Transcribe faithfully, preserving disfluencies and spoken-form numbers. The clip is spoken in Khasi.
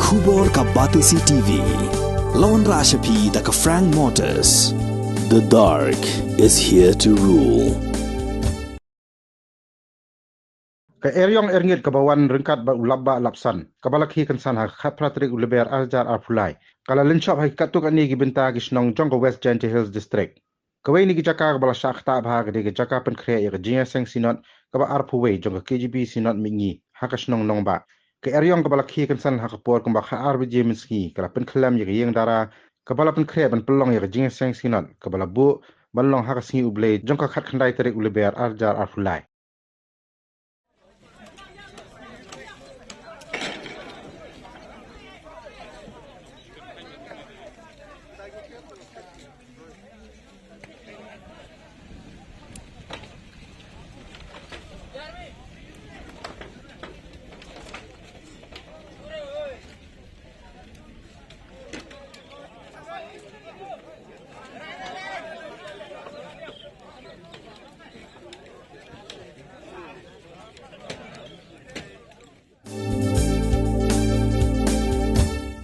Khubor ka Batesi T V. Lawan Rashapi da ka Frank Motors. The dark is here to rule. Ka eriong erngit kaba wan ryngkat bad u lapbah lapsan, kaba la khie kynsan ha ka khatphra tarik u Lber arhajar arphew lai, ka la lynshop ha ki katto katne ki bynta ki shnong jong ka West Jaintia Hills District. Kawei na ki jaka kaba la shah ktah bha ka dei ka jaka pynkhreh ïa ka jingïaseng synod kaba arphew wei jong ka K J P Synod Mihngi ha ka shnong Nongbah. Ka eriong kaba la khie kynsan ha ka por kumba khatar baje mynsngi ka la pynkhlem ïa ka ïing dara kaba la pynkhreh ban pynlong ïa ka jingïaseng synod kaba la buh ban long ha ka sngi U Blei jong ka khatkhyndai tarik u Lber arhajar arphew lai.